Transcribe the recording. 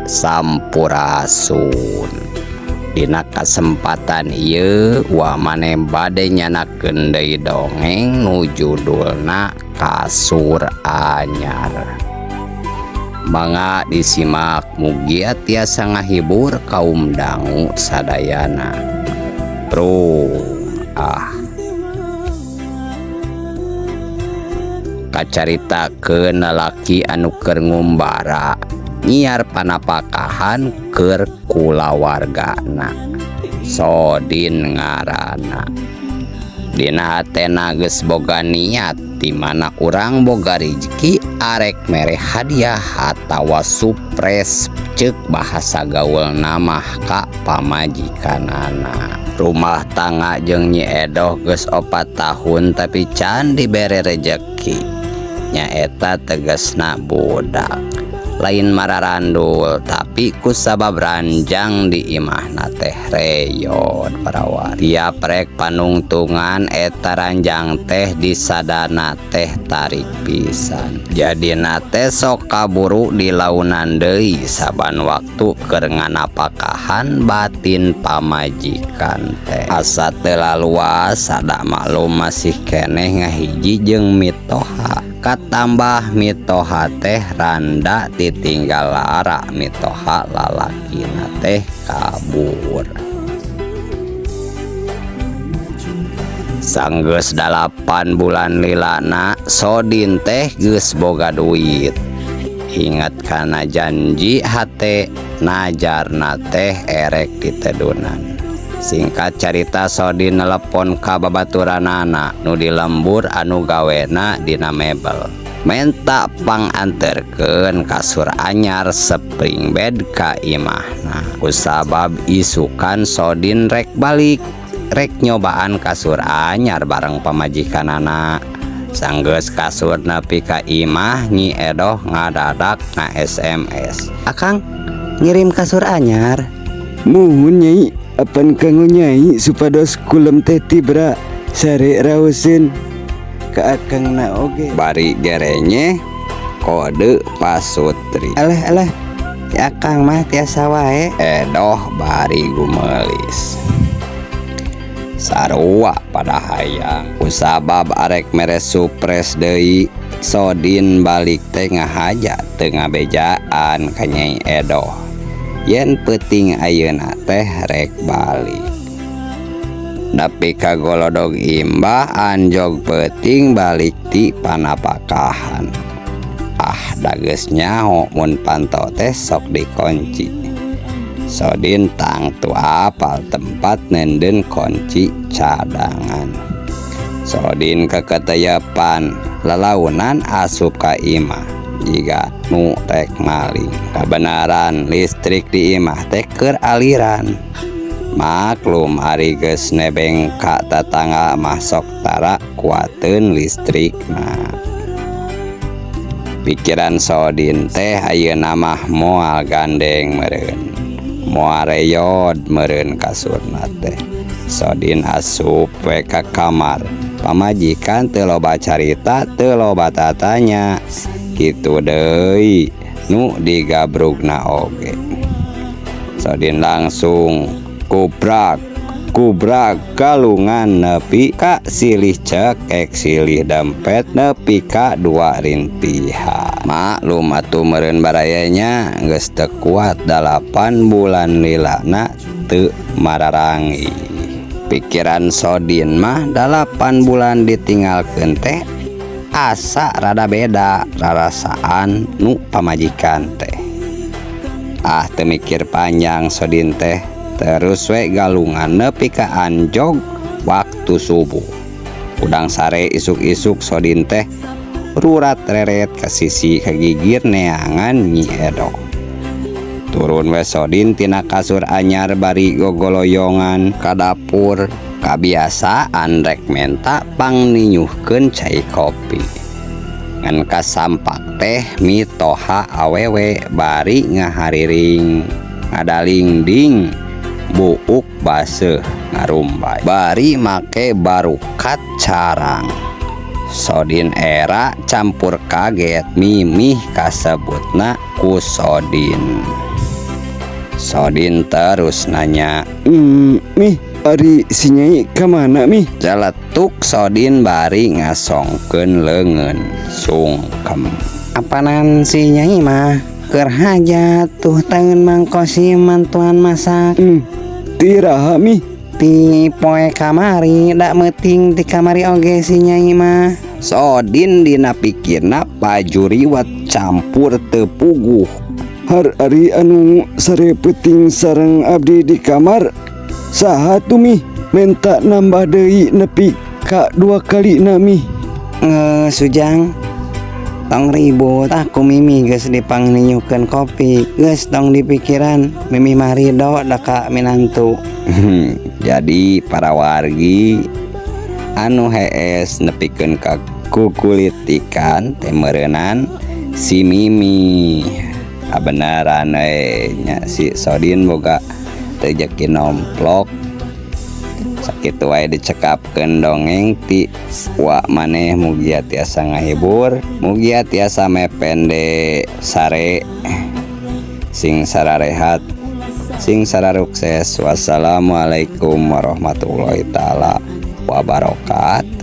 Sampurasun. Dina kasempatan ieu wa maneh bade nyanakeun deui dongeng nu judulna Kasur Anyar. Mangga disimak, mugia tiasa ngahibur kaum dangu sadayana. Bro, ah, kacaritakeun lalaki anu keur ngumbara nyiar panapakahan keur kulawargana. Sodin ngaranna. Dina hatena geus boga niat di mana urang boga rijeki arek mere hadiah atawa supres ceuk bahasa gaulna mah ka pamajikanana. Rumah tangga jeung Nyi Edoh geus 4 tahun tapi can dibere rejeki. Nyaeta tegasna budak. Lain mararandul tapi kusabab ranjang di imahna teh reyod parawan. Tiap rek panungtungan eta ranjang teh disadana teh tarik pisan. Jadina teh sok kaburu dilaunan deui saban waktu keur nganapakahan batin pamajikan teh. Asa teu laluas sada maklum masih keneh ngahiji jeung mitoha. Katambah mitoha teh randa ditinggal lara mitoha lalakina teh kabur. Sanggeus 8 bulan lilana Sodin teh geus boga duit. Ingat kana janji hate najarna teh erek ditedunan. Singkat carita Sodin nelepon ka babaturanana nu di lembur anu gawena dina mebel. Menta panganterkeun kasur anyar spring bed ka imahna. Kusabab isukan Sodin rek balik rek nyobaan kasur anyar bareng pamajikanana. Sanggeus kasur nepi ka imah Nyi Edoh ngadadak na SMS. Akang ngirim kasur anyar. Muhun Nyai, apan kanggo Nyai supados kulem teh tibra sare raoseun ka akang na oge. Bari gerenye kode pasutri. Alah alah, si akang mah tiasa wae. Edoh bari gumelis. Sarua pada hayang. Kusabab arek mere supres deui, Sodin balik teh ngahaja teu ngabejaan ka Nyai Edoh. Yen peuting ayeuna teh rek balik. Nepi ka golodog imbah anjog peuting balik ti panapakahan. Ah, da geus nyaho mun panto teh sok dikunci. Sodin tangtu apal tempat nenden kunci cadangan. Sodin keketeyepan lalaunan asup ka imah jiga nu rek maling. Kabenaran listrik di imah teh keur aliran. Maklum ari geus nebeng ka tatangga mah sok tara kuateun listrikna. Pikiran Sodin teh ayeuna mah moal gandeng meureun. Moal reyod meureun kasurna teh. Sodin asup we ka kamar. Pamajikan teu loba carita, teu loba tatanya. Kitu deui nu digabrugna oge. Sodin langsung kubrak kubrak kalungan nepi ka silih cekek silih dempet nepi ka 2 rintiha. Maklum atuh meureun barayanya geus teu kuat 8 bulan lilana teu mararangi. Pikiran Sodin mah 8 bulan ditinggalkeun teh asa rada beda rarasaan nu pamajikan teh. Ah, teu mikir panjang Sodin teh terus we galungan nepi ka anjog waktu subuh. Udang sare isuk-isuk Sodin teh rurat reret ka sisi kagigir neangan Nyi Edoh. Turun we Sodin tina kasur anyar bari gogoloyongan ka dapur. Kabiasaan rek menta pangninyuhkeun cai kopi. Ngan kasampak teh mitoha awewe bari ngahariring ngadalingding buuk baseuh ngarumbay bari make barukat carang. Sodin era campur kaget mimih kasebutna ku Sodin. Sodin terus nanya. Mih, ari si Nyai ka mana, Mih? Celetuk Sodin bari ngasongkeun leungeun sungkem. Apanan si Nyai mah keur hajat tuh tangan Mang Kosim mantuan masak. Ti iraha, Mih? Ti poe kamari, dak meuting ti kamari oge si Nyai mah. Sodin dina pikirna pajuriwat campur teu puguh. Har ari anu sare peuting sareng abdi di kamar saha tuh, Mih? Menta nambah deui nepi ka dua kali na, Mih. Geus, Ujang, tong ribut ah. Ku Mimi geus dipangninyukeun kopi, geus tong dipikiran. Mimi mah ridho da ka minantu. Jadi para wargi anu hees nepikeun ka kukulitikan teh meureunan si Mimi. Kabeneran we nya, si Sodin boga rejeki nomplok. Sakitu wae dicekapkeun dongeng ti wa maneh, mugia tiasa ngahibur, mugia tiasa mepende sare. Sing sararehat, sing sararukses. Wassalamualaikum warahmatullahi taala wabarakatuh.